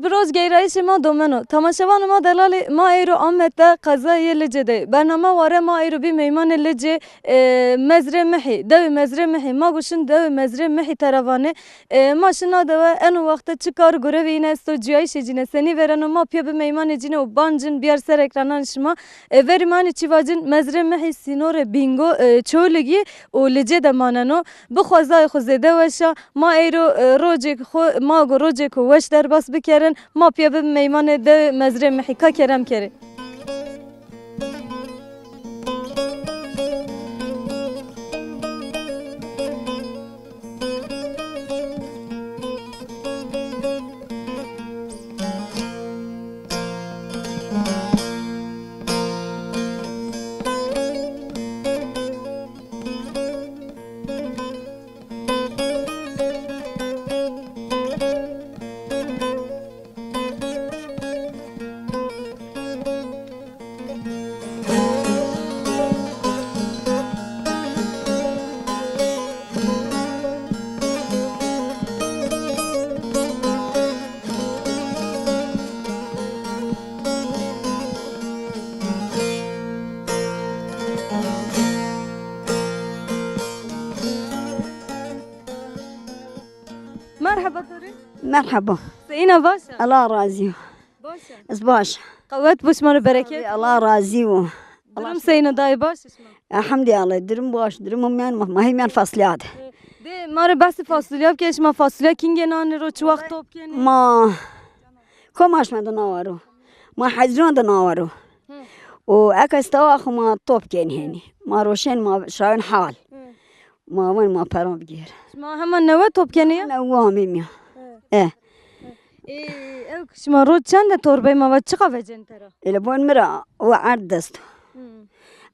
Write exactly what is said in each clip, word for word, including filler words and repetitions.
Bi roc geyrayîşê ma domeno. Temaşevanê ma delalî, ma eyro Amed de qezayê Licê de. Bername ware ma eyro bî meymanê Licê, e, Mezrê Mihî, dewê Mezrê Mihî. Ma go şin dewê Mezrê Mihî tera vanê. E, ma şin na dewe, eno wexte çi kar û gurevê îne esto, cuyayîşê cîne senî vêreno, ma pîya bi meymanê cîne û bancin biyar ser ekrananê şima. E, verî ma enê çî vacin, Mezrê Mihî sînorê Bîngo, e, Çewligî û Licê de maneno. Bi xwezayê xwu zêde weş a. Ma eyro, e, rocêk xwu, ma go rocêko weş derbas bikerin. Ma pîya bibin meymanê dewê Mezrê Mihî. Ka kerem kerê. Merheba to rê. Merheba. Seyîna, baş a? Allah razî yo. Baş a. Ez baş. Qewet bo, şima rê bereket. Allah razî yo. Durum seyîna, dayê, baş a şima? Elhamdülillah, durum baş, durum miyan, ma hê miyan fasilya de. De ma rê behsê fasulya bike, şima fasulya kîngê nanê ro, çi wext top kenê? Ma Koma şima de nawaro. Ma Hezîran de nawaro. Hı. Û eke stawa xo ma top kenî henî. Ma roşên, ma şawên hal. Hı. Ma wen ma peran bigêr. Şima hema newe top kenî ya? Newe amê mîya. Hı. E. E, ew şima roj çend de torbey ma va çiqa vecenî tera? Ele bon mi ra o erd esto. Hı.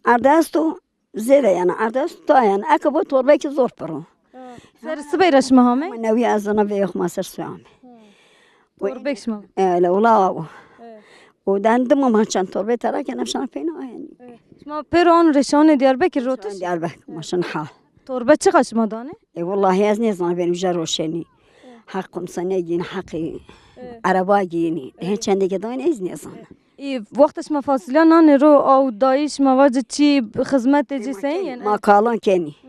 Erd esto. Zêde yanî, erdest ta yanî, eke bo torbekî zor piro. Ha. Ser sibey ra şima hamey? Ma newî ez zana vê yox ma ser suya amê. Ha. Torbek şima? Ele, ula awo. Evet. O den dima ma çend torbê tera kena şana peyna yanî. Evet. Şima pêro ano rê şanê Diyarbekir rotiş? Diyarbekir, ma şin hal. Torbe çiqa şima danê? E, wellahî ez nêzana ben uca roşenî. Evet. Heq qumsa negîn, heqî, evet, ereba gînî. Evet. He çendê ke danê ez nêzana. Ê, wexta şima fasulya nanê ro, aw dayî, şima vacê çî xizmetê ci seyîn yenê? Ma kalan kenî. Hı.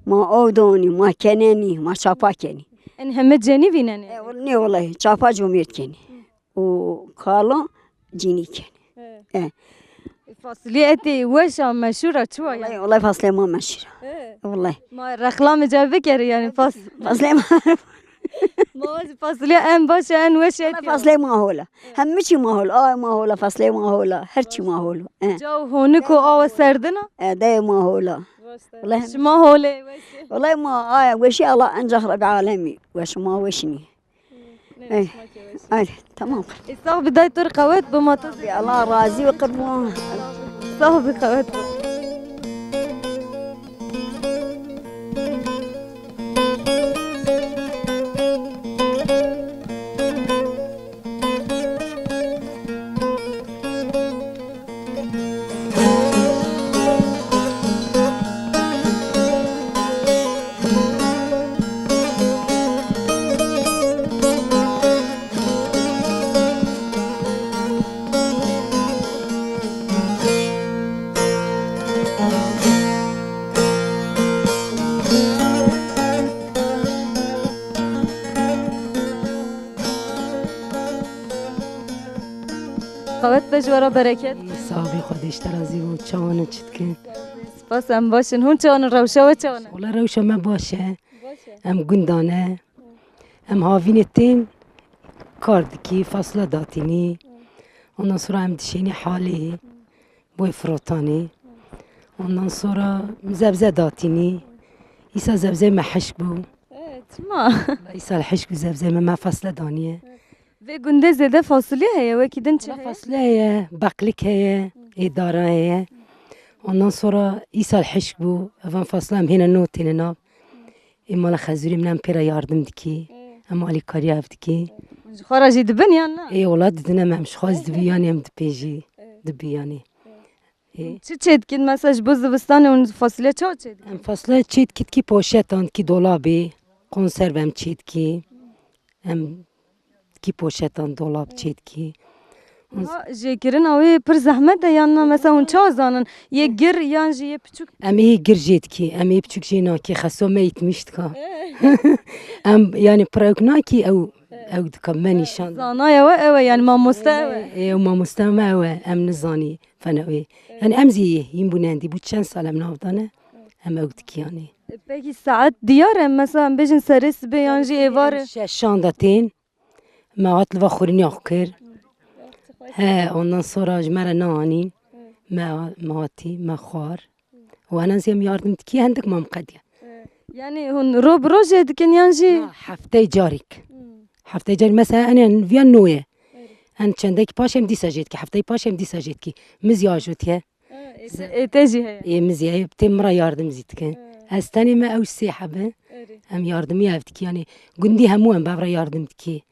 Ma aw donî, ma kenenî, ma çapa kenî. Enî heme cenî vînenê? E, wal-, nê wellahî, çapa comêrd kenî. Hı. Û kalan cînî kenî. Hı. E. Fasulye etê weş a, meşhur a, çi wa ya? Wellahî, wellahî fasulye ma meşhur a. Hı. Wellahî. Ma reklamê ca bikerê yanî fas- Fasulye ma Ma vajî fasulye en baş a, en weş a. Wala etî. Faslê ma hol a. Hemî çî ma hol. Ay ma hol a, faslê ma hol a. Her çî ma hol. E. Caw honik û awa serdin a? E, dê ma hol a. Wala hem- Şima holê, weş ê. Wala ma aya weşî Allah, ancak Rabbi alemî. Weş ma weş nî. Hı, ne, e, şima ke weş. Ay, tamam. E, sax bi, day to rê qewet bi, ma to zî. Allah razî ve, qirban. Sax bi, qewet bi. Qewet be, ji we ra bereket. Sax bî, Xwedê ji te razî bo. Çawan in, çi dikin? Spas, em baş in. Hûn çawan in, rewşa we çawan e? Wela rewşa me baş e. Baş e. Em gunda ne. Em havînê tên kar dikî, fasla datînî. Ondan sonra em dişênî halê, boy firotanî. Ondan sonra zebze datînî. Îsa zebzeyê me hişk bû. E, çima? Îsal hişk û zebzeyê me, me fasle danîye. Vê gundê zêde fasulye heye, wekî din çi heye? Fasulye heye, beqlik heye, ê dara heye. Ondan sonra îsal hişk bû, evan fasla em hêne no têne nav. Ê mala xezûrê min em pê ra yardim dikî. Ê. Em alîkarîya ev dikî. Ji xwe ra jî dibin yan na? Ê, wela didin, em, em ji xwe zî dibî yanî, em dipêjî. Ê. Dibî yanî. Ê. Çi çêdikîn? Mesela ji bo zivistanê hûn fasulye çawa çêdikîn? Em fasulye çêdikî, dikî poşetan, dikî dolabê, konserve em çêdikî. Em çêdikî poşetan, dolab çêdikî. Ha, jêkirina wê pir zehmet e yan na, mesela hûn çawa zanin? Yê gir yan jî yê piçûk? Em ê gir jêdikî, em ê piçûk jê nakî, xeso me îtmiş dika. Em, yanî, pirewk nakî ew, ew dika, me nîşan da. Zanaya we ew e, yanî mamoste ew e. Ê, ew mamoste me ew e, em nizanî fena wê. Yanî em zî hîn bûne endî, bû çend sal em nav dane, em ew dikî yanî. E, pekî saet diyar e, mesela em bêjin serê sibê yan jî êvarê? Şeşan de tên, me hat li va xurîniya xwe kir. He, ondan sonra ji me re neanîn. Me, me hatî, me xwar. Û ena zî em yardim dikî, hendik mam qediya. Yanî hûn ro bi ro jê dikin yan jî? Na, hefteyê carîk. Hefteyê carîk, mesela enê viya noye. En çendekî paş em dîsa jê dikî, hefteyî paş em dîsa jê dikî. Mi zî ajotiye. Ha, ê te, ê te jî heye? Ê mi zî heye, tê mi ra yardim zî dikin. Ha. Ez tenê me ew sê hebe. Erê. Em yardimî ev dikî, yanî gundî hemû em bev ra yardim dikî.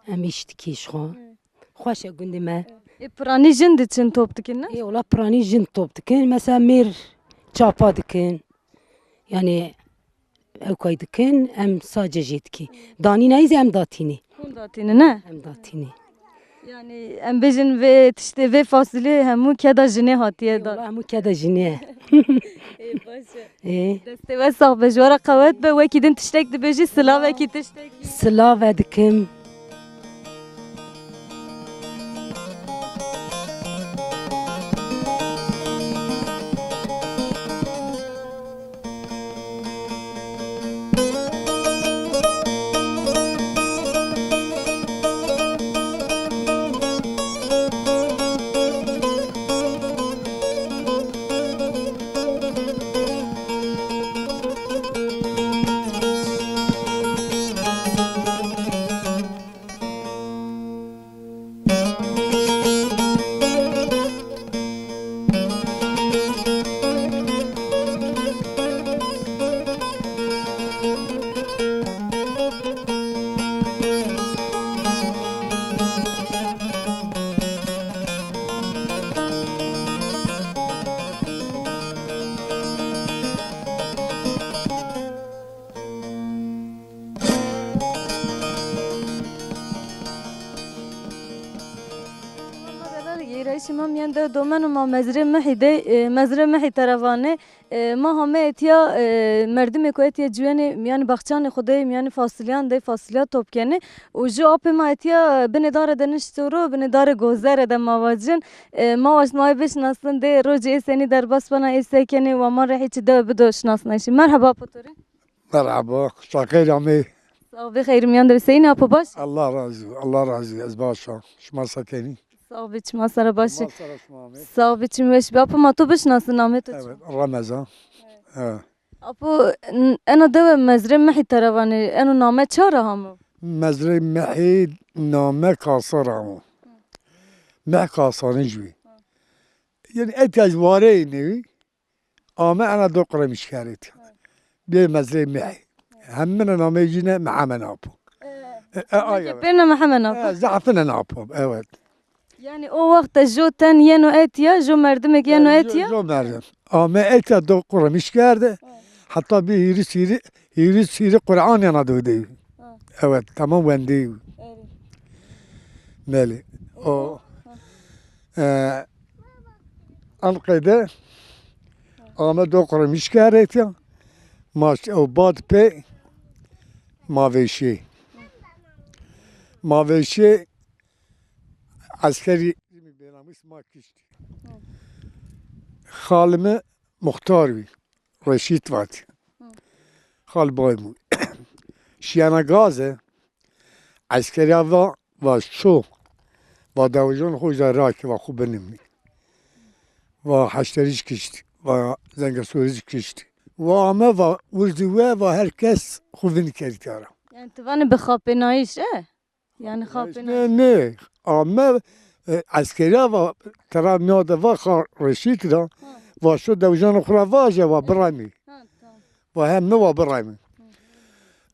Em îş dikî ji xwe. Xweş e gundê me. Ê piranî jin diçin top dikin, ne? Ê wela piranî jin top dikin. Mesela mêr çapa dikin. Yanî ewkay dikin, em sace jê dikî. Danînayî zî em datînî. Hûn datînî, ne? Em datînî. Yanî em bêjin vê tiştê, vê fasilê hemû keda jinê hatiye da. Wela hemû keda jinê ye. Ê, baş e. Ê. Destê we sax be, ji we re qewet be, wekî din tiştek dibêjî, silavekî tiştekî. Silave dikim. Gêrayîşê ma mîyan de domen û ma mezrê Mihî de, e, mezrê Mihî tera vanê. E, ma hame etîya, e, merdimê ku etîya ciwenê mîyanê baxçanê xwu de, mîyanê fasilyan de, fasilya top kenê. Û ju apê ma etîya binê dare de nişto ro, binê darê gozere de ma vacin. E, ma waşt ma wê bişinasin, dê rojê ê senî derbas bena, ê se kenê, wa ma rê hîçî dewe bido şinasnayîşî. Merheba apo to rê. Merhaba, saxêr amê. Sax bê, xeyr mîyan de bê. Seyîn apo, baş? Allah razı, Allah razı, ez baş a. Şima se kenî? Sax bê, çima sere baş. Şima sere şima amê. Sax bê, çim weş bê. Apo ma to bişinasin, namê to çi? Evet, Remezan. Evet. Apo, n-, ena dewe mezrê Mihî tera vanê, eno name ça ra hamo? Mezrê Mihî name Kasa ra hamo. Mih Kasanij bî. Yanî etya ji wareyê newî, ame ena do Quremîşkerê tîya. Bê mezrê Mihî. Hemine nameyê jî ne Mihemed Apo. E, e, aye. Pêrine Mihemed Apo. E, zafine Apo, evet. Yanî o wext de jo ten yeno etya, jo merdimek yeno etya? Jo, jo merdim. Ame etya do Quremîşker de. Heta bî hîris hîrî, hîris hîrî Quran yena do de. Evet, tamam wendeyî. Belê. O, e, Anqede ame do Quremîşker etya. Ma ş-, o bad pê ma vêşê. Ma vêşê eskerî bênamis ma kiştî. Xalime muxtar bî. Reşîd vatî. Xal bay mû. Şiyana gaze, eskerîya va, va şo, va dewijan xo ja rakî, va xo binimî. Va heşterî jî kiştî, va zengesorî jî kiştî. Va ame, va wirdî we, va her kes xo vinî kerî tîya ra. Yanî ti vanî bi xapênayîş, e? Yanî xapêna. Nê, nê. Ame, e, eskerîya va, tera mîya de va xa Reşîd ra, va şo dewijanê xo ra vaje, va biremî. Ha, tamam. Va hem mi va biremî.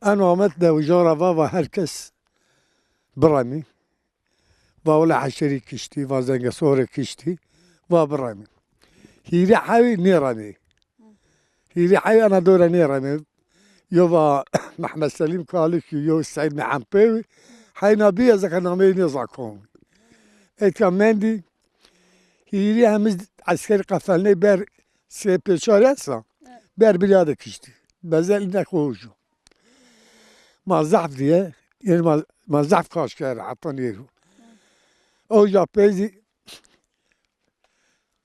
Eno ame dewijan ra va, va her kes biremî. Va wele heşterî kiştî, va zengesorê kiştî, va biremî. Hîrê hewî nêremî. Hîrê hewî ena dore nêremî. Yo va Mehmed Selîm Kalikî, yo Seîd Mehempêwî, Heyna bî ez eke nameyî nêzakon. Eka mendî hîrê hemî eskerî qefelnê ber sê pê çarî esa. Ber birya de kiştî. Bezel înek hojo. Ma zaf diye, yanî ma, ma zaf kaş kerd heta nêro. Oja pey zî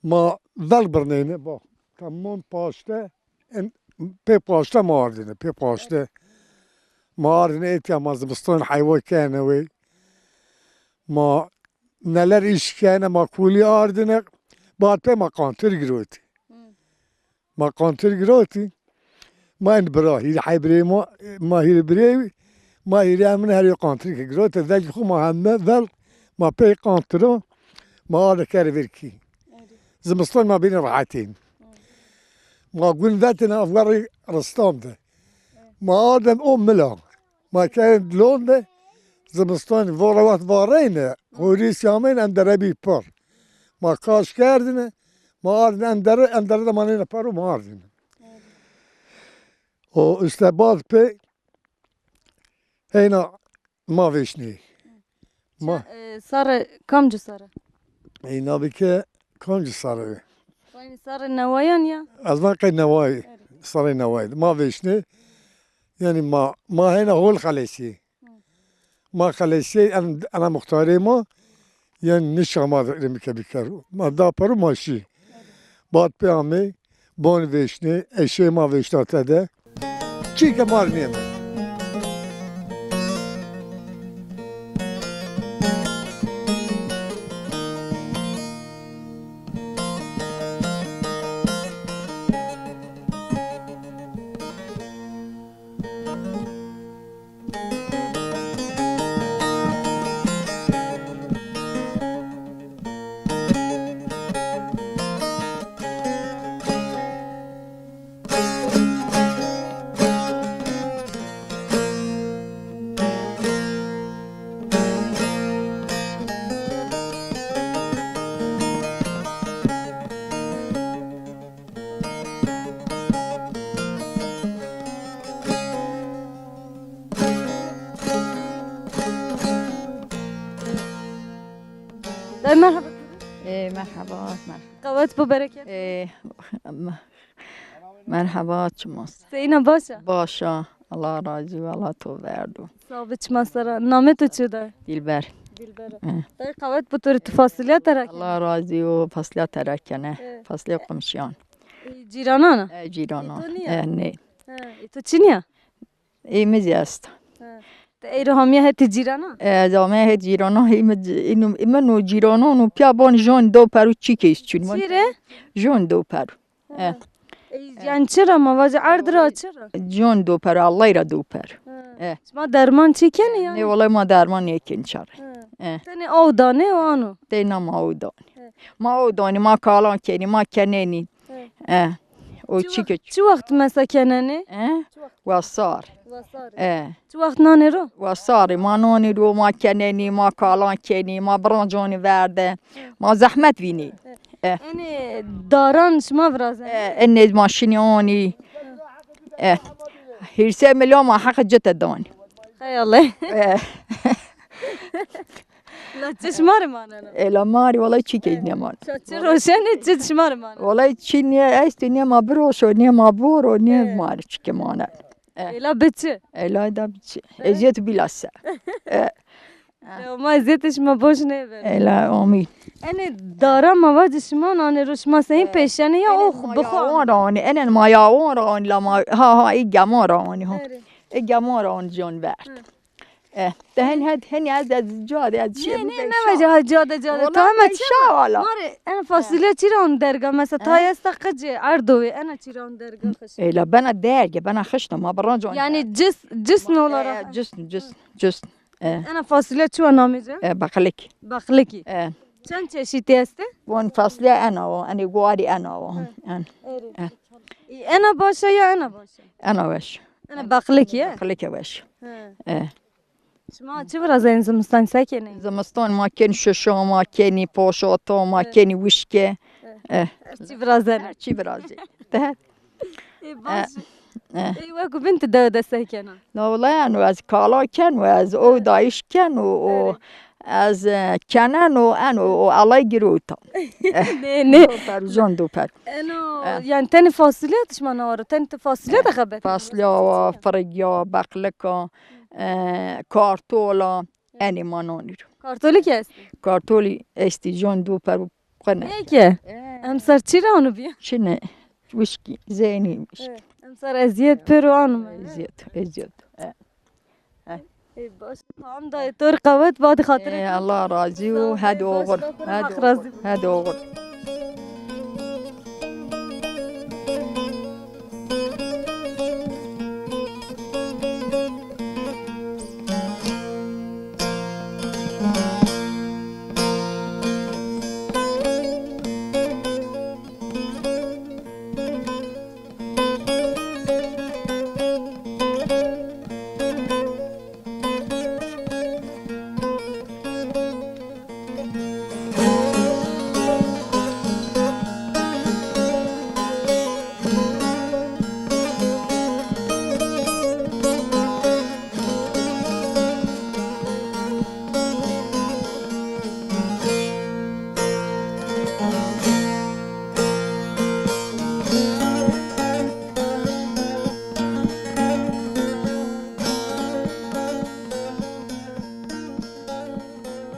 ma vel birnêne, bak. Tamam paşte, en, pê paşte ma ardêne, pê paşte. Ma ardêne êtya ma zimistan heywa kene wê. Ma neler îş kene, ma kulî ardêne, bad pê ma qantir girotî. Ma qantir girotî. Ma en bira, hîrê hey birê ma, ma hîrê birê, ma hîrê emin herê qantir ke girote, vecî xwu ma heme vel, ma pey qantiro, ma arde kerê vêrkî. Zimistan ma bîne rehetên. Ma gun vetêne verê ristan de. Ma ardem o mila. Ma kerên dilon de, zimistan vore wext vareyne, horîsî ameyne, en dere bî pir. Ma kaş kerdêne, ma ardêne en dere, en dere de ma nêne paro, ma ardêne. O îşte bad pê heyna ma vêşnê. Ma E, sarê, kamci sarê? Ey, na bî ke kamci sarê? Yanî sarê newayan ya? Ez van qey newayî, sarê newayî. Ma vêşnê, yanî ma, ma heyna hol xelesî. Ma xelesî, en, ena muxtarê ma, yanî nişa ma de rê bike bikero. Ma da paro ma şî. Bad pê amê, bon vêşnê, eşê ma vêşta tede. Çîke ma rê nêmend. Dayı, merhaba. E, merhaba, merhaba. Qewet bo, bereket. E, me-, merhaba, çimas. Seyna, baş a? Baş a. Allah razî bo, Allah to verdo. Sağ ol, çima sera. Namê to çi da? Dilber. Dilber. E. Dayı, qewet bo, to rê, tu fasulya tera kenê? Allah razî bo, fasulya tera kenê. E. Fasulya qumşîyan. E, cîranan a? E, cîranan. E, to nîya? E, nê. E, e, to çinî ya? Ê mi zî esta. Ha. Ti eyro hamiya hetê cîranan? E, ez ameya het cîranan, ê mi, ê no, ê mi no cîranan û pîya ban jon do peru çîkê îs çin. Çi rê? Jon do peru. Ha. E. E, yanî çira ma vajî erd ra çira? Jon do peru, Allay ra do peru. Ha. E. Şima derman çî kenê yanî? Nê, wellay ma derman nêkenî çarê. Ha. E. Tenê aw danê û ano? Teyna ma aw danê. E. Ma aw danê, ma kalan kenî, ma kenenî. E. E. O çi çi ke wext, çi wext mesa kenenê? E? Çi wext? Wa sarê. Wa sarê. E. Çi wext nanê ro? Wa sarê. Ma nanê ro, ma kenenî, ma kalan kenî, ma birancanî verde. E. Ma zehmet vînî. E. E. Enê daran şima virazenê? E, enê ma şinî anî. E. Hîrsê mila ma heqê cite danî. Hay Allah. E. La çi şima rê maneno? Ela ma rê wellay çîkê nêmano. Ça çi roşenê, çi şima rê maneno? Wellay çi nê estê, nê ma biroşo, nê ma boro, nê ma rê çîkê maneno. E. Ela bi çi? Ela da bi çi? Ezîyet bîla se. E. Ya ma ezîyetê şima boş nêbeno. Ela amîn. Enê dara ma vacî şima nanê ro, şima seyîn pêşenê ya o bixo? Enen ma yawan ra anî, enen ma yawan ra anî la ma ha ha ê geman ra anî ha. Ê geman ra anî can verd. E, te hen het, hen ez, ez ca de, ez şî. Nê, nê, nêvece ha ca de, ca de. To heme çi? Wala. Ma rê en fasulye çî ra on derga, mesela, tay esta qicê, erdowê, ena çî ra on derga xişt. Ela bena derge, bena xişt, ma birancan. Yanî cis, cisn olarak. E, cisn, cisn, cisn. E. Ena fasulye çi wa namê ci? E, baklik. Baklikî. E. Çend çeşîtî estê? Von fasulye ena o, enê guarî ena o. En. E. Ena baş a ya ena baş a? Ena weş. Ena baklikî ye? Baklikî weş. He. E. Şima çi virazenî zimistan, se kenê? Zimistan ma kenî şişa, ma kenî poşata, ma kenî wişke. E. Her çî virazenî. Her çî virazenî. Te. E, baş. E. Eh. Ey, wek û bin ti dewe de se kena? Na wela eno ez kala keno, ez o dayîş keno, o ez, e, keneno, eno o alay girota. Nê, nê. Doper, jon doper. Eno, eh, yani tenê fasulye de şima na waro, tenê ti fasulye de xebet? Fasulya wa, firigya, beqlika, e, kartola, enê ma nanî ro. Kartolî kî estî? Kartolî estî, jon doper, qine. Peki. Eh. Emser çi ra anu bîya? Çine, wişkî, zeynî wişkî. Eh. Emser eziyet pêro anu. Eziyet, eziyet. Eh. Ê, baş. Tamam dayê, to rê qewet, badî xatirê. Ê, Allah razî û hedi oxir. Hedi oxir. Hedi oxir.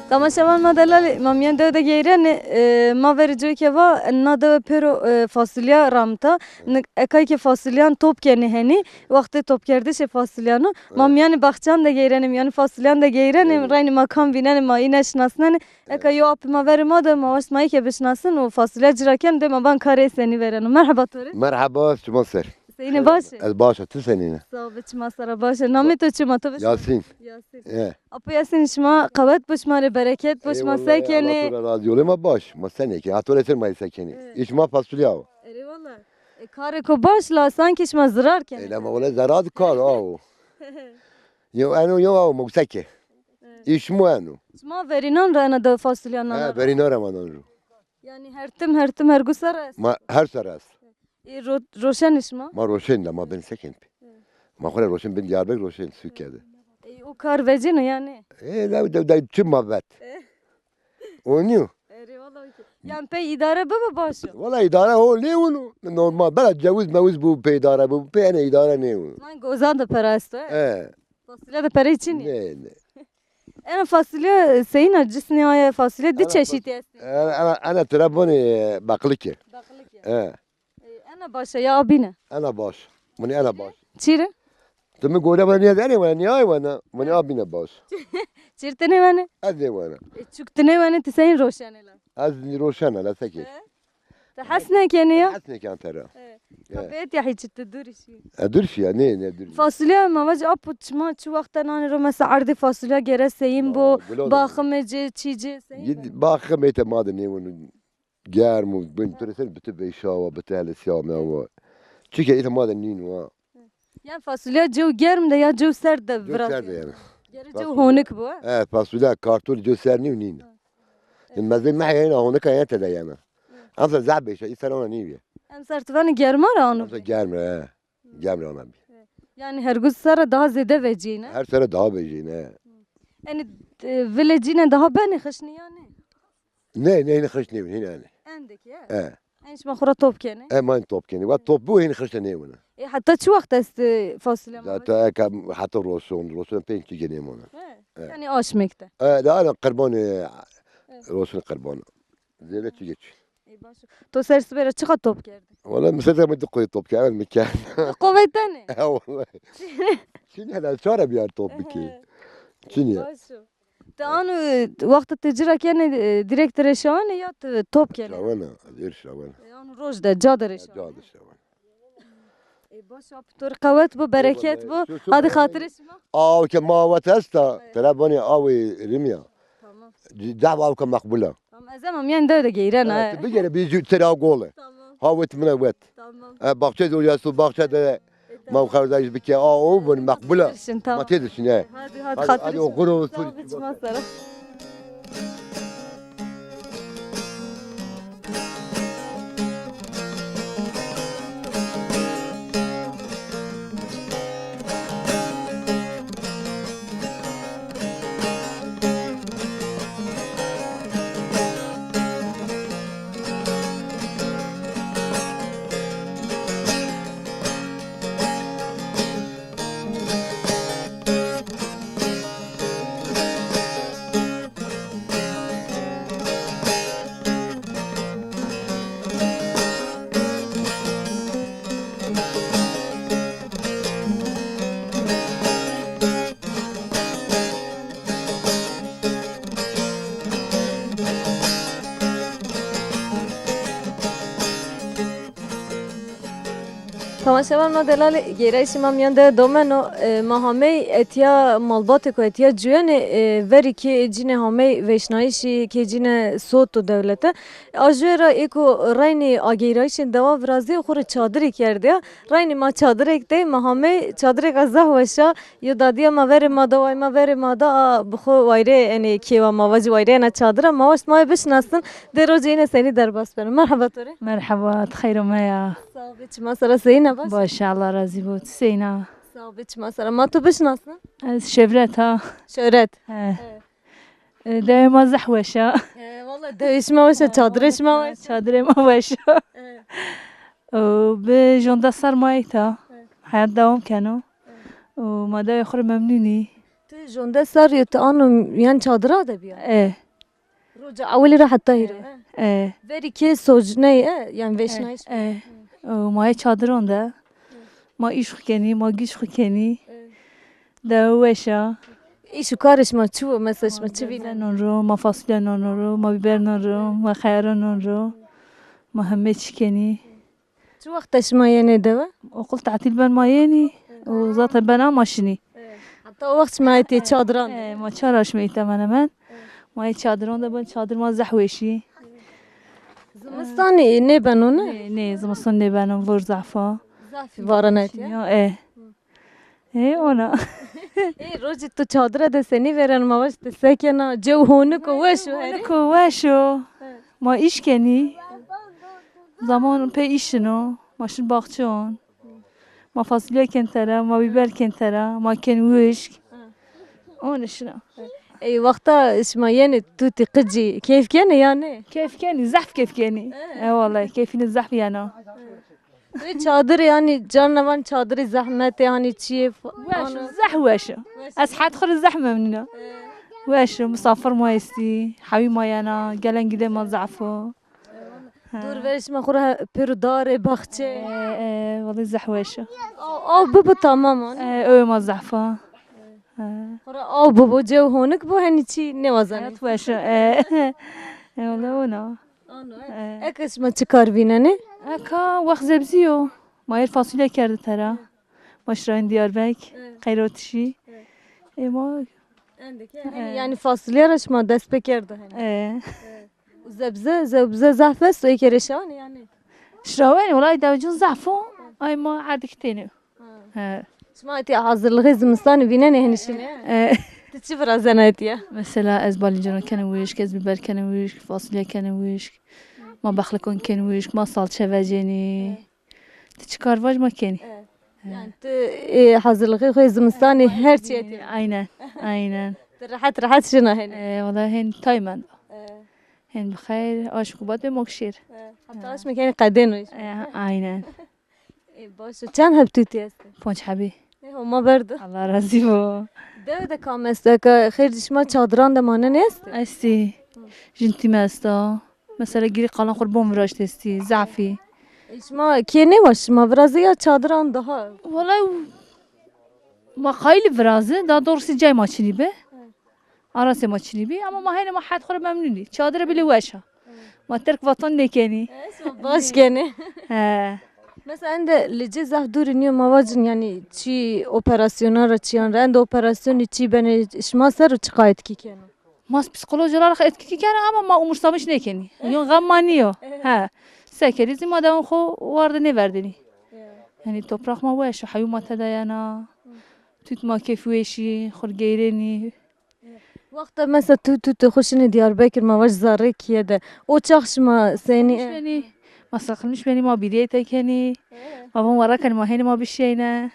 Temaşevan ma delalî, ma mîyan dewe de geyrenê, e, ma verê coy ke va, na dewe pêro, e, fasulya ramita. Ni-, ekay ke fasulyan top kenê henî, wextê topkerdişê fasulyan o. Ma mîyanê baxçan de geyrenê, mîyanê fasulyan de geyrenê, reynî ma kam vînenê, ma îne şinasnenê. Eka yo apê ma verê ma de, ma waşt ma yê ke bişinasin û fasulya ci ra ken, dê ma van karê senî vereno. Merheba to rê. Merheba, şima ser. Senî, baş ê? Ez baş a, ti senî ne? Sağ ol, çima sera baş ê. Namê to çima, to bişina? Yasîn. Yasîn. E. Apo Yasîn, şima qewet bo, şima rê bereket bo, şima se kenê? Eyvallah, Allah to ra razî ol, ma baş, ma senî ke, ha to rê ser ma se kenê. E. Îş ma fasulya o. Erê wala. E, karêko baş la sankî şima zirar kenê. Ela ma wala zerar kar awo. Yo eno yo awo, ma se ke. Îş ma eno. Şima verînan ra ena de fasulya nana? He, verînan ra ma nan ro. Yani her tim, her tim, her gu serre est? Ma her serre est. Ê, ro-, roşenê şima? Ma roşên de, ma bin sekin pê. Ma xo rê roşên, bin Diyarbekir roşên, sûke de. Ê, o kar vecîno yani? Ê, de, de, de, çi ma vet? Ê. O nîyo? Erê, wala okey. Yan pey îdare bibo baş o? Wala îdare ho nêwino. Normal. Bela cewiz mewiz bu pey îdare bu. Pey ene îdare nêwino. Lan gozan de pere esto, e? E. Fasulye de perey çinî? Nê, nê. Ena fasulye seyîn a, cisnê aye fasulye di çeşîtî estî. Ena, ena, ena tira bonê, e, beqlike. Beqlike. E. E, ena baş a ya a bîne? Ena baş. Munî ena baş. Çî rê? Ti mi gore vana nîya, enê vana, nîya vana. Munî a bîne baş. Çî rê ti nêwenê? Ez nêwena. E, çuk ti nêwenê, ti seyîn roşenê la? Ez roşena la, seke. E? Ti hes nêkenê ya? Hes nêken tera. E. Kapet ya hiç, ti dûrî şî. E, dûr şîya, nê, nê, dûr. Fasulye ma vac apo, çima çi wexte nanê ro, mesela erdê fasulye gere seyîn bo, baximê ci, çî ci, seyîn bo? Baximê te ma de nêweno. Germ û bin tu rê ser biti veyşa wa, biti hele sîya me wa. Çike îta ma de nîno ha. Yan fasulya cew germ de ya cew serd de virazî? Cew serd de yani. Gere cew honik bo, ha? E, fasulya, kartol cew serd nîyo, nîno. Mezê mehê yena honika yena tede yena. Emser zaf veyşa, î ser ona nîyo. Emser ti vanê germa ra ano? Emser germ ra, he. Germ ra ana bî. Yani her gu serre daha zêde vecîyêne? Her serre daha vecîyêne, he. Enê, e, vilê cîne daha benê xişnî yanî? Nê, nê, hînî xişt nêwin, hînî enê. Endikî, e? E. Enê şima xo ra top kenê? E, ma top kenê. Wa top biwo, hînî xişt nêwin. E, heta çi wext estê fasulye ma? Heta eka, heta roson, roson pey çî nêmona. E. E. Yani aşmêk de. E, de ana qirbanê, roson qirban. Zêde çî çin. E, baş o. To ser sibê ra çiqa top kerdî? Wala mi ser mi di qoyê top kerd, mi kerd. Di qo vetêne? Ha, wala. Çinî ya, çara biyar top bikî. Çinî ya. Baş o. Ti ano, e, wexta ti ci ra kenê, e, direkt ti rê şawenê ya ti top kenê? Şawena, ez êr şawena. E, ano roj de, ca de rê şawenê? Ca de şawena. E, baş o, apo to rê qewet bo, bereket bo. Eyvallah. Hadi xatirê şima. Aw ke ma wet esta, tira bonê awê rimî ya. Tamam. Dehf aw ke meqbul a. Tamam, ez ema mîyan dewe de geyren ha. Ti bigere, bî tira gole. Tamam. Ha wet mina wet. Tamam. E, baxçe de ya, su baxçe de. Ma xerzayîş bike, a, o bin meqbul a. Dirşin, tamam. Ma têdirşin, he. Hadi, hadi, hadi, xatirê şima. Hadi, oxir o. Sağ ol, çima sera. Temaşevan ma delalê, gêrayîşê ma mîyan de domeno, e, ma hamey etîya malbatêko etîya cuyenê, e, verî kê cînê hamey vêşnayîşî, kê cîne sot û dewlete. A jûye ra êko reynî agêrayîşên dewa virazî xwu rê çadirî kerdîya. Reynî ma çadirêk de, ma hamey çadirêka zaf weş a. Yo dadîya ma verê ma da, way ma verê ma da, a bi xwu wayre, enê kêwa ma vacî wayre ena çadira, ma waşt ma ê bişinasnin, dê rocê îne senî derbas beno. Merheba to rê. Merheba, ti xeyr ome ya. Sağ ol, çima sera seyîna baş. Baş, Allah razî bo. Ti seyîna? Sağ ol, çima sera. Ma to bişinasnin? Ez Şevret ha. Şevret. He. Evet. E, dewê ma zeh weş a. E, walla dewê şima weş a, çadirê şima weş a. Çadirê ma weş a. Evet. O, bi jonde ser ma êta. Evet. Heyat dewam keno. Evet. O, ma dewê xwu rê memnûn î. Ti jonde ser yo ti ano, yanî çadira de bîya? E. Roca ewilî ra heta hîro, e? E. Verî kê socney, e? Yanî vêşnayîş. E. O, ma yê çadiran de. Ma îş xwu kenî, ma giş xwu kenî. E. Dewe weş a. Îş û karê şima çi wo? Mesela şima çi vînenê? Ma zebze non ro, ma fasulye non ro, ma bîber non ro, ma xeyara non ro. Ma heme çî kenî. Çi wexta şima yenê dewe? Oqul tatîl ben ma yenî. Û zaten bena ma şinî. Heta o wext şima etê çadiran de? E, ma çar aşme hemen hemen. Ma yê çadiran de bin, çadir ma zeh weş î. Zimistanî nêbeno ne? Nê, nê, zimistan nêbeno, vur zehf a. Zehfî varan etîya? Ya, e. E, ona. E, rocê to çadira de senî vêreno, ma vaj ti se kena, cew honik o, weş o herê? Honik o, weş o. He. Ma îş kenî. Zaman pê îşin o. Ma şin baxçe on. Ma fasulye ken tera, ma bîber ken tera, ma ken wişk. He. Ona şina. Ey, wexta şima yenê tutî, qicî, keyf kenê ya nê? Keyf kenî, zehf keyf kenî. He. E, wallahî, keyfîne zehf yena. He. Ê çadir, yanî, carna van çadirî zehmet ê, hanî çîyê fa-, weş o, zeh weş o. Ez hed xwu rê zeh memnun a. Weş o, misafir ma estî, hewî ma yena, gelengî de ma zehf o. Dor verê şima xwu ra pêro darê, baxçe. E, e, wellahî zeh weş o. Aw, aw bibo tamam o. E, ew ma zehf a. E. Xwu ra aw bibo, cew honik bo, henî çî nêwazenê. Heyat weş o. E, e, wellahî ona. Ano, e. E. Eke şima çi kar vînenê? Eka wext zebzî yo. Ma êr fasulye kerdî tera. Ma şirayîn Diyarbek, e, qeyrotişî. E. E, ma endî ke, e, henî, yanî fasulye ra şima dest pê kerdo henî. E. E. Û zebze, zebze zehf esto, ê kerê şawanê yanî? Şirawenê, wellahî dewicin zehf o. Ay ma erdikî tênê. Ha. He. Şima etî hazirlixê zimistanî vînenê henî şinê? E. Ti çi virazenê etîya? Mesela ez balîncon kenî wişk, ez bîber kenî wişk, fasulye kenî wişk. Ma bexlikon kenî wişk, ma salçe vecenî. Ti çi kar vaj ma kenî. E. He. Yanî ti, e, hazirlixê xo yê zimistanî her çî etî. Aynen, aynen. Ti rehet rehet şina henî. E, wellahî henî tay mendo. E. Henî bi xeyr, aşm xubat be mokşêr. E. Heta aşmê kenî qedêno îş. E, aynen. Ê, baş o. Çend heb tutî estê? Ponc hebî. Ê, Homa berdo. Allah razî bo. Dewe de kam esto? Eka xêr ci şima çadiran de manenê estê? Estî. Jin tîme esta. Mesela gîrî qalan xwu rê bon viraşt estî. Zafî. Ê, şima kê nêwaşt şima virazê ya çadiran daha? Wellahî ma qayîlî virazî. Daha doğrusu cay ma çinî bi. Arasê ma çinî bî, ama ma hênî ma hed xwu rê memnun î. Çadire bile weş a. Ma terk vatan nêkenî. E, şima baş kenê. He. Mesela ende licê zaf dûrî nîyo, ma vacin yanî çî operasyona ra çîyan ra. Ende operasyonî çî benê şima ser o çiqa etkî keno? Ma psîkolojî ra etkî keno ama ma umursamiş nêkenî. Yon xem ma nîyo. He. Se kerî zî ma dewon xwu war de nêverdênî. Yanî topraq ma weş o, hewî ma tede yena. Tut ma keyfweş î, xwu rê geyrenî. Wexta mesela tu, tu, tu xwu şinê Diyarbekir, ma vaj zerrê kîye de. O çax şima senî? Nişmenî, ma seqilmiş benî, ma bîrîyê te kenî. Ma von were kenî, ma hênî ma bişîyeyne.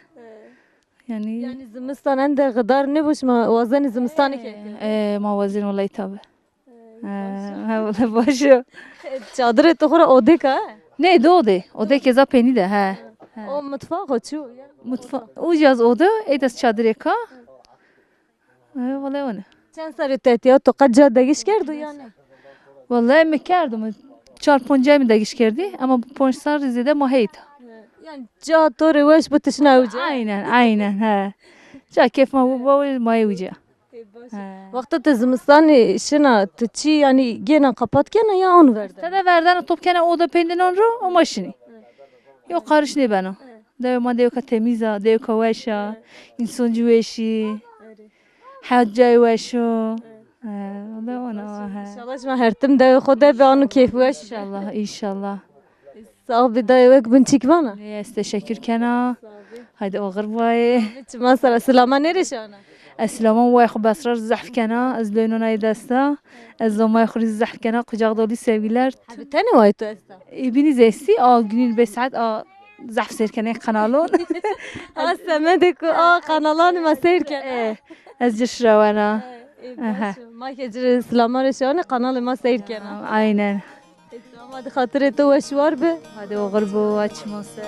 Yanî. Yanî zimistan ende xidar nêbo, şima wazenî zimistanî kê? E, ma wazên wellahî tabi. E, he, wellahî baş o. Çadirê to xwu ra odêk a? Nê, di odê. Odêkê za peynî de, he. He. O mutfax o çi o? Mutfa-, uca zî ode, ey de zî çadirêk a. E, wellahî o ne. Çend serrî tu etîya, to qet ca degiş kerdo yanî? Wellahî mi kerdo, mi çar ponc cay mi degiş kerdî, ama bi ponc serrî zêde ma heyta. Yanî ca to rê weş bo ti şina uca? Aynen, aynen, he. Ca keyf ma bo, bo, ma yê uca. Ê, baş e. He. Wexta ti zimistanî şina, ti çî yanî gêna qapat kena ya on verdena? Tede verdena, top kena oda peyndê non ro, o ma şinî. Yo qariş nêbeno. Dewê ma dewka temîz a, dewka weş a. Însan ci weş î. Hewt cayê weş o. E, o da ona wa he. İnşallah şima her tim dewê xo de be, ano keyf weş. İnşallah, inşallah. Sağ ol, bir daha ewek bin çik vana. Ê, ez teşekkür kena. Haydi oxir bayê. Çima sera, silama nêrê şana? Ez silaman way xo Besra zehf kena, ez leyno nay desta. Ez zamayê xo rî zehf kena, kucak dolu sevgiler. Abi tenê way tu esta? Ê, bînî zestî, a günün beş saat, a zehf seyr kenê kanalon. A semedê ku, a kanalanê ma seyr kena. E, ez ci şirawena. E, baş o. Ma ke ci rê silaman rê şana, kanalê ma seyr kena. Aynen. Ama di xatirê to weş war bi. Hadi oxir bo, açma ser.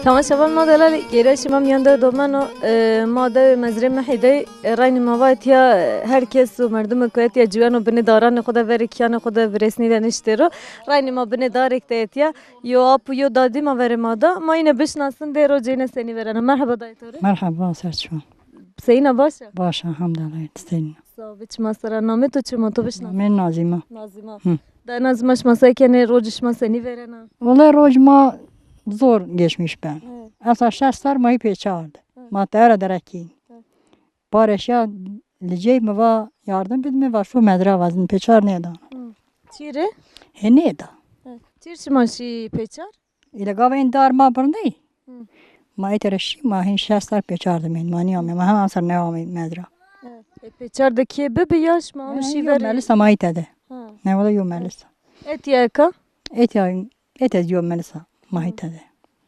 Tamaşevan ma delalî, gêra şima mîyan de domeno, e, ma de mezrê Mehî de, e, raynî ma va etya, e, her kes û merdimê ku etya ciweno binê daranê xo de verê kîyanê xo de viresnî de niştê ro. Raynî ma binê darêk de etya. Yo ap û yo dadî ma verê ma da. Ma îne bişinasin dê rocê îne senî verena. Merheba dayê to rê. Merheba, ser çiman. Seyîna baş a? Baş a, elhamdülillah, seyîna. Sağ ol, çima sera. Namê to çi ma to bişna? Namê Nazîma. Nazîma. Hı. Da Nazîma şima se kenê, rocê şima senî verena? Wele roj ma zor geçmiş ben. Evet. Esa şeş ser ma yî pêçar de. Evet. Ma teyara derekî. Evet. Barê şiya licey mi va yardım bid, mi va şu medra vazin pêçar nêda. Hı. Çî rê? He nêda. Evet. Çîr şima şî pêçar? Île gava ên dar ma birney. Hı. Ma ê tere şî, ma hên şeş ser pêçar de mend. Ma nîyamê, ma hem emser nêamê medra. Evet. E, pêçar de kê bibi ya şima amê şî verê? Yo melisa ma îte de. Ha. Ne wala yo melisa. Etya eka? Etya, ete yo melisa ma îte de.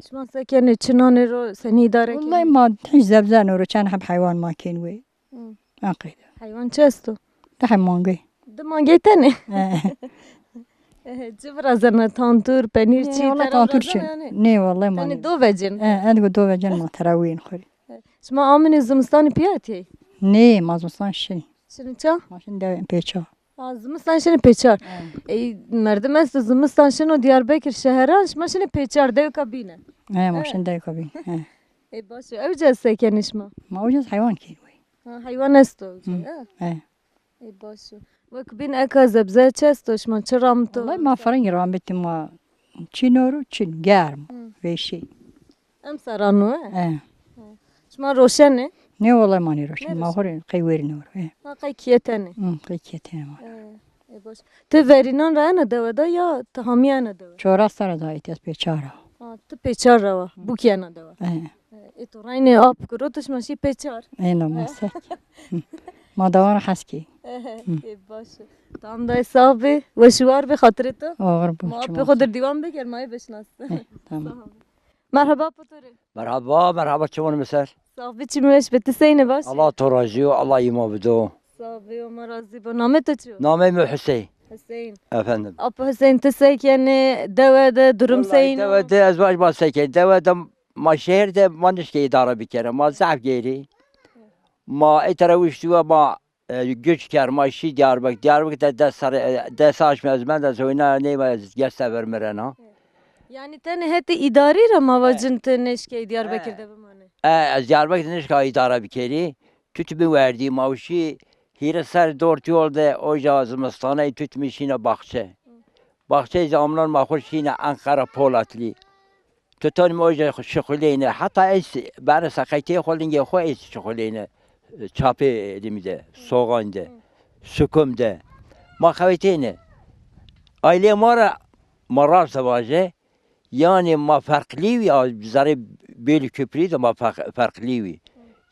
Şima se kenê, çinanê ro senî îdare kenê? Wellahî ma hiç zebze noro, çend heb heywan ma kên wê. Hı. En qeyde. Heywan çi esto? Dehê mangey. Di mangey tenê? He. Ehe, ci virazena, tantur, penîr, çî, wala tera tantur virazena çi? Yanî? Nê, wala ma nê. Tenê do vecin? He, ez go do vecin ma tera wên xo rê. Şima amînê zimistanî pîya etîyey? Nê, ma zimistan şinî. Şinî ça? Ma şinî dewê pêça. Ha, zimistan şinî pêçar. He. Ey, merdim esto zimistan şino Diyarbekir şeheran, şima şinê pêçar dewka bîne. He, ma şinî dewka bîne. He. Ê, baş o. Ewca se kenê şima? Ma ewca heywan kên wê. Ha, heywan esto ewca, ha? He. Ê, baş o. Wek bîn eka zebze çi esto, şima çi ramito? Wellahî ma firing ramitî, ma çin oro, çin, germ, vêşî. Emser ano, he? He. Şima roşenê? Nê, wellahî ma nêroşenê. Ma xo rê qey wêrî noro, he. Ha, qey kîye tenê? Hı, qey kîye tenê ma. He, ê, baş. Ti verînan ra ena dewe da ya ti hamî ena dewe? Çoras sera da etîyas pêçar a. Ha, ti pêçar ra wa. Bûkî ena dewe. He. Ê, to raynê ap kuro, to şima şî pêçar. Êna ma se kî. Hı. Ma dawana hes kî. Hı. Ê, baş o. Tam day sağ bê. Weş û war bê, xatirê to. Oxir bo. Ma apê xo dir dîwan biker, ma ê bişinasin. He, tamam. Sağ ol. Merheba apo to rê. Merheba, merheba, çiman mi ser. Sağ bê, çimî weş bê. Ti seyne, baş? Allah to razî yo, Allah îma bido. Sağ bê, ma razî bo. Namê to çi yo? Namê mi Hüseyin. Hüseyin. Efendim. Apo Hüseyin, ti se kenê, dewe de durum seyîn o? Dewe de ez vaj ma se kenê. Dewe de ma şehir de ma nişkê îdare bikerê. Ma zaf gêrî. Ma ê tera wiştî we ma, e, göç kerd, ma şî Diyarbekir. Diyarbekir de des serre, e, des aşm ez mend, ez hewna neyme, ez geste ver mirena. Yanî tenê hetê îdarî ra ma vacin ti nêşkey Diyarbekir de bimanê? E, ez Diyarbekir de nişka îdare bikerî. Tut mi werdî, ma şî hîrê ser dor yol de, oja zimistaney tut mi şîne baxçe. Baxçeyê zî amnan ma xo şîne Ankara Polatlı. Tutanî ma oja şixuleyne. Heta ez bere seqeytê xo, lingê xo ez şixuleyne. Çapê elimî de, soğan de, sukum de. Ma xewetêne. Aileyê ma ra ma rast vaje. Yanî ma ferqlî wî, a, zerê Bêlî Köprüyî de ma ferq-, ferqlî wî.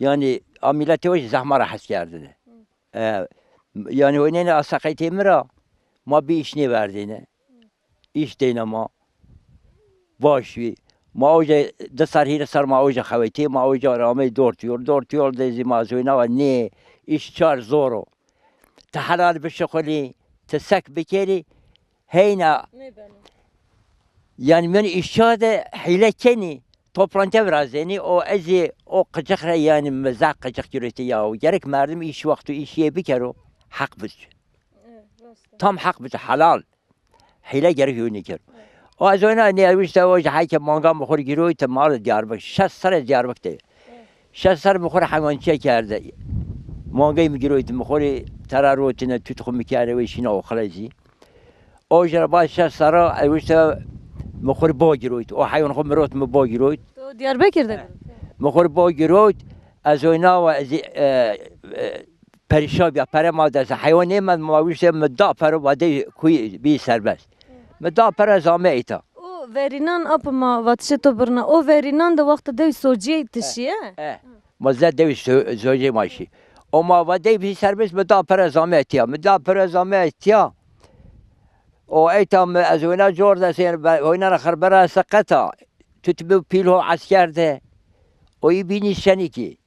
Yanî a miletê o jî zaf ma ra hes kerdêne. E, yanî oynêne a seqeytê mi ra, ma bî îş nêverdêne. Îş deyna ma. Baş wî. Ma oca di ser hîrê ser ma oca xewetê, ma oca ra amey dor yol. Dor yol de zî ma zoyna va nê, îş çar zor o. ti helal bişuxulî, ti sek bikerî, heyna. Nêbeno. Yanî min îşa de hîle kenî, toplantî virazenî, o ez ê o qicix re, yanî mi zaf qicix girotî ya. Gerek merdim îş wexto îşî yê bikero, heq bic. Evet, rast e. Tam heq bic, helal. Hîle gerek yo nêkero. O ez wena nêewişte, o jî heke manga mi xo rê giroyte, ma rê Diyarbekir. Şeş serre Diyarbekir de. Şeş serre mi xo rê heywançîye kerde. Mangayê mi giroyte, mi xo rê tera rotine, tut xo mi kerde, wê şîna oxile zî. O jî ra bad şeş serre ewişte, mi xo rê bo giroyte. O heywan xo mi rot, mi bo giroyte. To Diyarbekir de bî? Mi xo rê bo giroyte, ez wena wa ez, e, e, perîşan bîya, pere ma dest. Heywan nêmend, ma wişte mi da pere, va dey kuy bî serbest. Mi da pere, ez ame îta. O verînan, apo ma vatişê to birna. O verînan de wexta dewî socîyê ti şîye? E, e. Ma ze dewî so-, socîyê ma şî. O ma va dey bî serbest, mi da pere, ez ame tîya. Mi da pere, ez ame tîya. O eyta mi ez wêna cor de sêr be, wêna ra xirbera seqeta. Tut mi pîl ho esker de. O yî bînî şenîkî.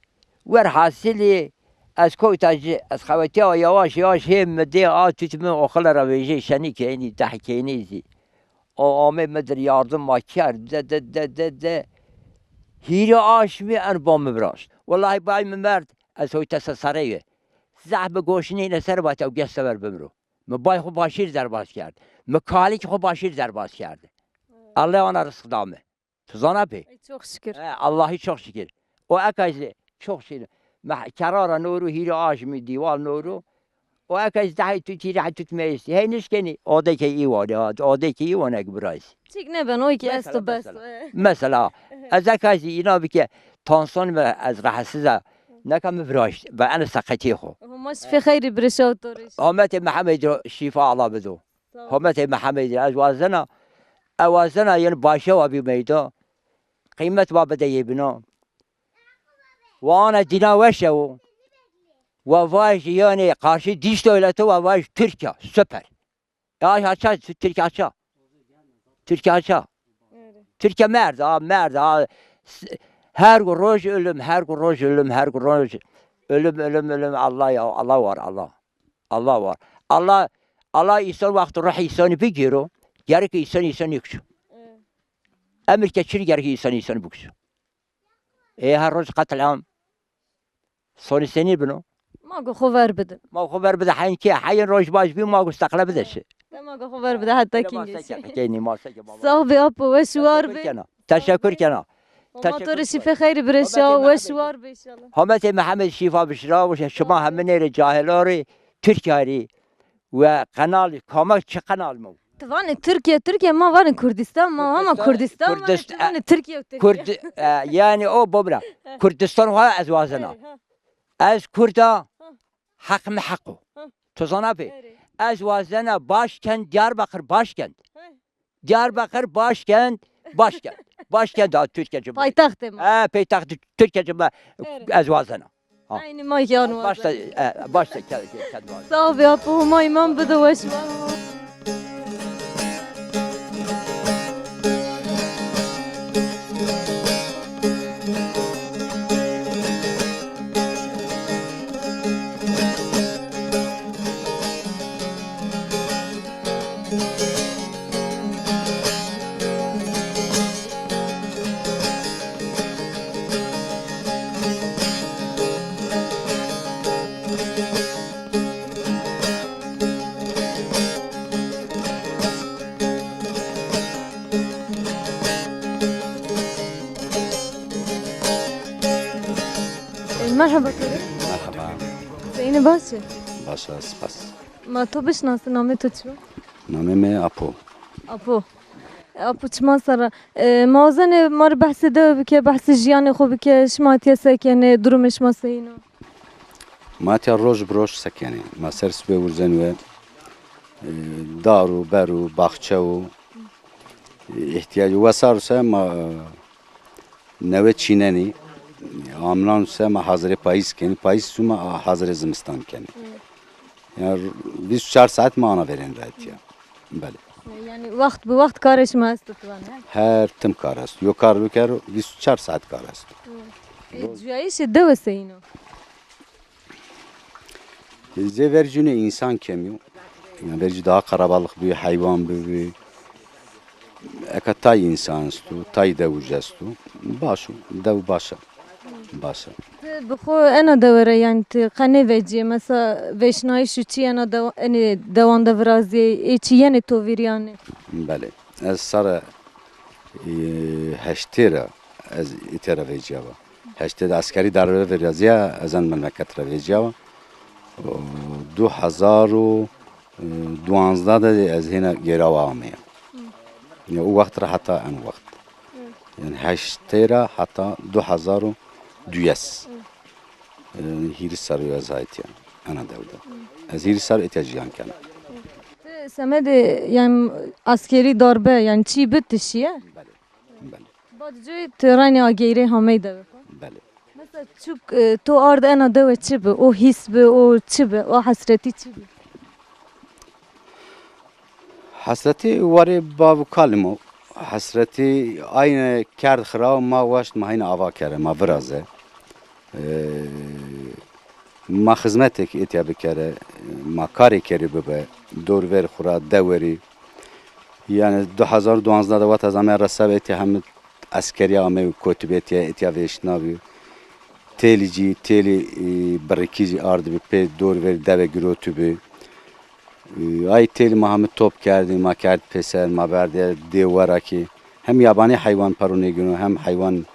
Werhasilî ez kowta ci, ez xewetîya, yawaş yawaş hê mi dê a tut mi oxile ra vejê şenî keynî, deh keynî zî. O amê mi dir yardim ma kerd, de, de, de, de, de. Hîrê aşmî en ba mi viraşt. Wellahî bay mi merd, ez hoyte se sereyê. Zehf mi goşinî ne ser vat ew geste ver bimro. Mi bay xo başîr derbas kerd. Mi kalikî xo başîr derbas kerd. Allah ona rizq da mi. Tu zana pê? Ey, çok şükür. E, Allahî çok şükür. O eka zî çok şükür. Meh-, kerara noro hîrê aşmî dîwal noro. O eka zî dehê tut, hîrê tut mi estî. Hey nişkenî, odekê î wanê, ha, odekê î wanê ki birayî. Çik nêben, o ki esto bes. Mesela, mesela. E. Mesela, ez eka zî îna bike, tansiyon mi ez rahatsiz a. Neka mi viraşt, ve ene seqetî xo. Homa şifê xeyrî birişa to rê. Ametê Mehemedî şîfa Allah bido. Sağ ol. Hometê Mehemedî, ez wazena, ez wazena, yanî başe wa bî meyda. Qîmet wa bide yê bîna. Wa ana dîna weş e o. Wa vaj, yanî karşı dış devlete wa vaj Türkiye, süper. Ya haça, Türkiye haça. Türkiye haça. Öyle. Türkiye merd ha, merd ha. S-, her gün roj ölüm, her gün roj ölüm, her gün roj ölüm, ölüm, ölüm. Allah ya, Allah var, Allah. Allah var. Allah, Allah însan wexto ruh însanî bigêro, gerek însan însanî kuşo. Evet. Emir ke çin gerek însan însanî bikuşo. Ê her roj qetlîam. Sonî senî bino? Ma go xo ver bidin. Ma xo ver bide, heyn kê, heyn roj baş bî, ma go steqle bide şi. De ma go xo ver bide, heta kî. Keynî ma seke ma. Sağ bê apo, weş war bê. Teşekkür kena. Teşekkür kena. Ma to rê şîfê xeyrî birêşa, weş war bê înşallah. Hometê Mehemedî şîfa bişira, weş şima heminê rê, cahila rê, Tirkîya rê. We qenalî, kama çi qenal mi? Ti vanê Tirkîye, Tirkîye, ma vanê Kurdîstan, ma ama Kurdîstan, Kurdîstan, vanê, ti vanê Tirkîye û Tirkîye. Kurd-, e, yanî o bobra. Kurdîstan wa ez wazena. Erê, ha. Ez Kurd a, ha, heq mi heq o. Ha. Tu zana pê. Erê. Ez wazena başkent Diyarbakır, başkent. Ha. Diyarbakır başkent, başkent. Başkent a Türkiye Cumhuriyeti. Paytaxtê ma. E, paytaxtê Türkiye Cumhuriyeti. Erê. Ez wazena. Ha. Aynî ma yan wazena. Başta, e, başta ke-, ke-, kend wazena. Sağ ol ya, po ma îman bido weş. Merhaba Tarık. Merhaba. Zeynep baş e? Baş e, spas. Ma to bişnasî, namê to çi yo? Namê mi Apo. Apo. Apo, çima sera. E, ma wazenê ma rê behsê dewe bike, behsê jiyanê xo bike, şima tîya se kenê, durumê şima seyîn o? Ma tîya roj bi roj se kenê. Ma ser sibê wurzenê we, e, dar û ber û baxçe û, e, îhtîyacê wesar se ma, e, newe çînenî. Amnan se ma hazirê payîz kenî. Payîz su ma hazirê zimistan kenî. Hı. Yanî vîst û çar saet ma ana verên ra tîya. Belê. Yanî wext bi wext karê şima esto ti vanê, he? Her tim kar esto. Yo kar bikero, vîst û çar saet kar esto. Hı. E, cuyayîşê dewe seyîn o? Zê vercûnê însan kemî yo. Yanî vercû daha qarabalix bî, heywan bî. Eka tay însan esto, tay dewij esto. Baş o, dew baş a. Baş a. Ti bi xo ena dewe ra, yanî ti qe nêvecîyê? Mesela vêşnayîş û çî ena dew-, enê dewan de virazîyê, ê çî yenê to vîr yanî? Belê. Ez sare, e, heştê ra ez îtya ra vecîyawa. Heştê de eskerî darbe virazîya, ez en memleket ra vecîyawa. O, du hezar û duwanzda de ez hêna gêrawa ameya. Ya o wext ra heta en wext. Yanî heştê ra heta du hezar û duyes. Yanî hîris serrî yo ez ha îtya ena dew de. Ez hîris serr îtya jiyan kena. Ti semedê, yanî, eskerî darbe, yanî çî bi ti şîye? Belê. Belê. Bad coyê ti reynî ageyre hamey dewe xo? Belê. Mesela çuk, e, to ard ena dewe çi bi? O hîs bi, o çi bi? O hesretî çi bi? Hesretî warê bav û kalim o. Hesretî ayne kerd xiraw, ma waşt ma heyna ava kere, ma viraze. E, ma xizmetêk êtya bikere, ma karê kerî bibe, dor ver xwu ra, dewerî. Yanî du hezar û duwanzda de wexta ez ameya resebe êtya heme eskerî ameyo, kotî bi êtya, êtya vêşnabî. Têlî cî, têlî, e, birikî zî ardibî pê, dor ver dewe girotîbî. E, ay têlî ma heme top kerdî, ma kerd pêser, ma berdî dê wera kî. Hem yabanî heywan pero nêgino, hem heywan,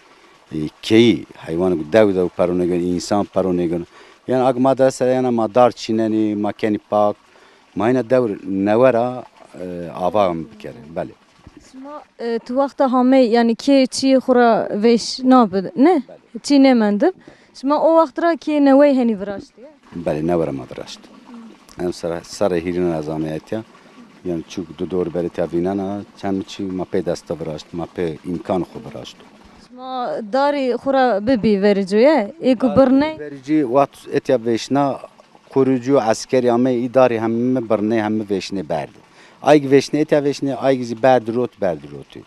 e, keyî, heywan dew dew pero nêgino, însan pero nêgino. Yanî ag ma dest ra yena ma dar çînenî, ma kenî pak, ma hîna dewr newe ra, e, ava bikerê. Belê. Şima, e, tu wexta hamey, yanî kê çîyê xwu ra vêşnabi, ne? Belê. Çî nêmendib. Şima o wext ra kê newey henî viraştî? Belê, newe ra ma viraşt. Em sere, serê hîrînan ez ameya êtya. Yanî çûk du dor berê êtya vînena, çend çî ma pê dest de viraşt, ma pê îmkan xwu viraşt. Şima darî xwu ra bibî vericûye, ê ku birney? Vericî wext êtya vêşna, Qurûcû, eskerî amey, î darî heme birnê, heme vêşnê berdî. Ayg vêşnê êtya vêşnê, ayg zî berdî rot, berdî rotî.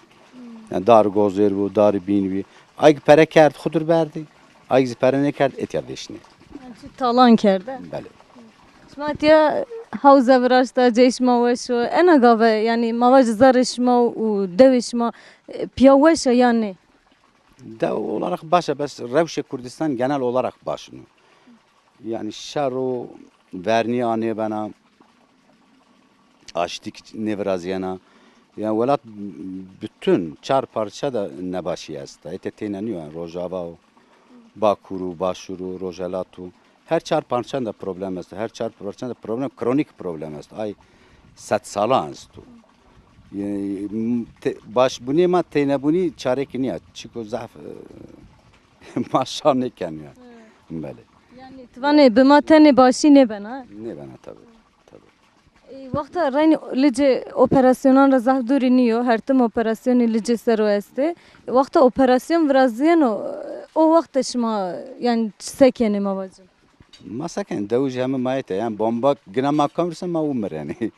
Yanî dar gozêr bû, darî bîn bî. Ayg pere kerd, xwu dir berdî. Ayg zî pere nêkerd, êtya vêşnê. Yanî çi talan kerde? Belê. Şima tiya hawza viraşta, cey şima weş o. Ena gave, yanî ma vajî zerrê şima û dewê şima, e, piya weş a yan nê? Dew olarak baş a, bes rewşê Kurdistan genel olarak baş nîyo. Yanî şer û vernîya nêbena, aştîk nêvirazîyena. Yanî welat bütün çar parça de nebaşî esta. Êtê têne nîyo, yanî Rojava û Bakur û Başûr û Rojhelat û her çar parçan de problem esto. Her çar parçan de problem, kronîk problem esto. Ay sed salan esto. Yanî, m-, te-, başbûnê ma tênebûnî çarek nîya. Çiko zaf, e, ma şa nêken ya. Belê. Yanî ti vanê bi ma tenê başî nêbena? Nêbena tabi. Tabi. E, wexta reynî licê operasyonan ra zaf dûrî nîyo, her tim operasyonî licê ser o estê. Wexta operasyon virazîyeno, o wext de şima, yanî, se kenê ma vacin? Ma se kenê, dewij heme ma êtya. Yanî bomba gina ma kam rîse ma û mirenê.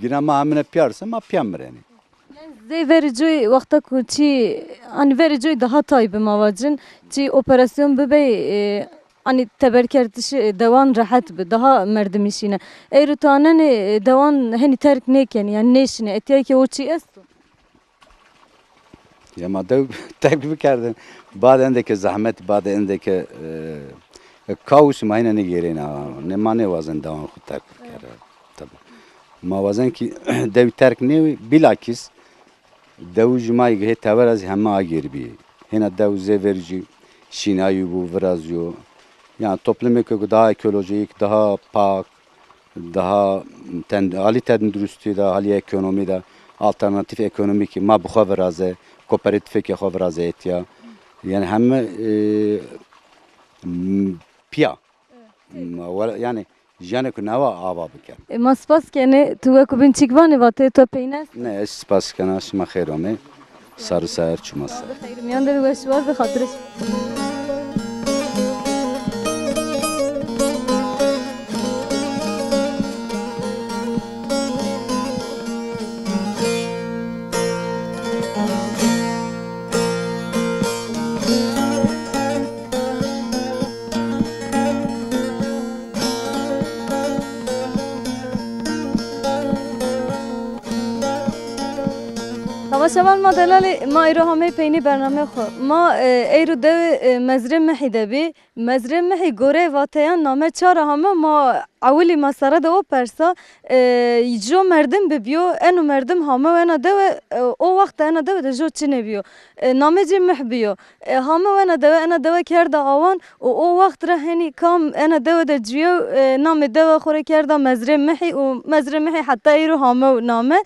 Gina ma hemine pîya rîse ma pîya mirenê. Yanî zey verî coy wexta ku çî, hanî verî coy daha tay bi ma vacin, çî operasyon bibey, e, hanî teberkerdişî, e, dewan rehet bi, daha merdimî şîne. Eyro tu anenê, e, dewan henî terk nêkenî, yanî nêşinê. Etiyayê ke o çî esto? Ya ma dew terk bikerdin. Bade endeke zehmet, bade endeke, e, e, kaos ma hîna nêgêreyna. Ne ma nêwazen dewan xwu terk bikere. Tabi. Ma wazen ki dew terk nêwî, bilakis dewij ma yê hê tever ez heme agêr bî. Hêna dew zê verî jî şînayî bû, virazîyo. Yanî toplumêko daha ekolojîk, daha pak, daha ten-, halî tenduristî de, halî ekonomî de alternatîf ekonomîkî ma bi xo viraze, kooperatîfêkê xo viraze êtya. Yanî heme, e, m-, pîya. M-, wela-, yanî jiyanêko newe ava bike. E, ma spas kenê, tu weko bîn çîk vanê, vateyê to peynî est? Ne, ez spas kena, şima xeyr amê. Sarî ser, çima ser. Xeyr miyan de bî, weş war bî, xatirê şima. Çavan ma delalî, ma eyro hamey peynî bernameyê xo. Ma, e, eyro dewê, e, Mezrê Mihî de bî. Mezrê Mihî goreyê vateyan name ça ra hame, ma ewilî ma sere de o persa, e, jo merdim bibîyo, eno merdim hame û ena dewe, e, o wext de ena dewe de jo çinê bîyo. E, namê ci Mih bîyo. E, hame û ena dewe, ena dewe kerda awan û o wext ra henî kam ena dewe de ciyo, e, namê dewe xo rê kerda Mezrê Mihî û Mezrê Mihî heta eyro hame û name.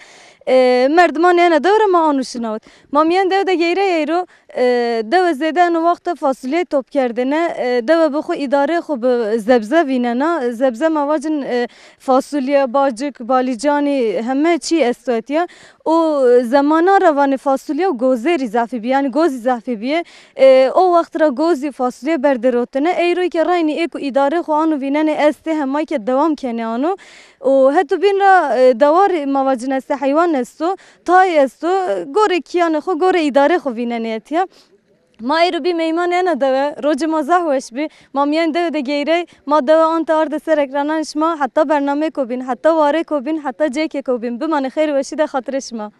E, merdimanê ena dewe ra ma ano şinawit. Ma mîyan dewe de geyrey eyro, e, dewe zêde eno wext de fasulye top kerdêne. E, dewe bi xo îdareyê xo bi zebze vînena. Zebze ma vacin, e, fasulye, bacik, balîcanî, heme çî esto etya. O zemanan ra vanê fasulye û gozêrî zafî bîye, yanî gozî zafî bîye. E, o wext ra gozî fasulye berdêrotine. Eyro ke raynî ê ku îdarê xo ano vînenê estê, hemay ke dewam kenê ano. Û heto bîn ra, e, dewarî ma vacin estê, heywan esto, tay esto, gorê kîyanê xo, gorê îdarê xo vînenê etya. Ma eyro bî meymanê ena dewe, rocê ma zaf weş bî. Ma mîyan dewe de geyrey, ma dewe ante arde ser ekrananê şima, heta bernameyêko bîn, heta warêko bîn, heta cêkêko bîn. Bimanê xeyr û weşî de xatirê şima.